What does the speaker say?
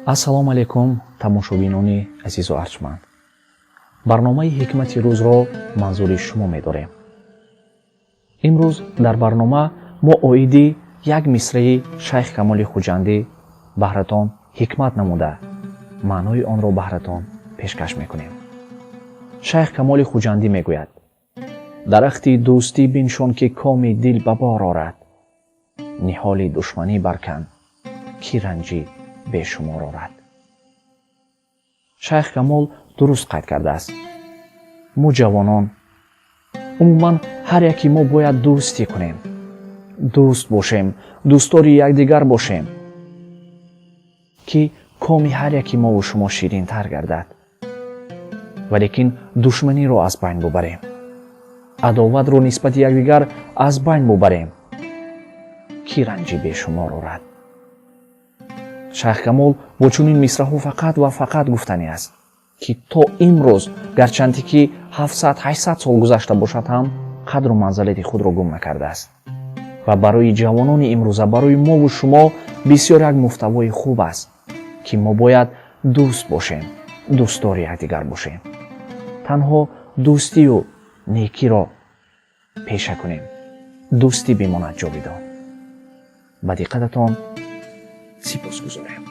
Ассалому алайкум, тамошобинони азизу арҷманд. Барномаи «Ҳикмати рӯзро» манзури шумо медорем. Имрӯз дар барнома мо оиди як мисраи Шайх Камоли Хуҷандӣ баҳратон ҳикмат намуда, маънои онро баҳратон пешкаш мекунем. Шайх Камоли Хуҷандӣ мегӯяд: «Дарахти дӯстӣ биншон, ки коми дил ба бор орад, ниҳоли душманӣ баркан, ки ранҷи бешумор орад». Шайх Камол дуруст қайд кардааст. Мо ҷавонон, умуман ҳар яки мо бояд дӯстӣ кунем, дӯст бошем, дӯстдори якдигар бошем, ки коми ҳар яки мову шумо ширинтар гардад. Валекин душманиро аз байн бубарем, адоватро нисбати якдигар аз байн бубарем, ки ранҷи бешумор орад. Шайх Камол бо чунин мисраҳо фақат ва фақат гуфтанӣ аст, ки то имрӯз, гарчанде ки 700-800 сол гузашта бошад ҳам, қадру манзалати худро гум накардааст ва барои ҷавонони имрӯза, барои мову шумо бисёр як муфтавои хуб аст, ки мо бояд дӯст бошем, дӯстдори якдигар бошем, танҳо дӯстию некиро пеша кунем, дӯстӣ бимонад ҷовидон. Ба диққататон сипосгузорем.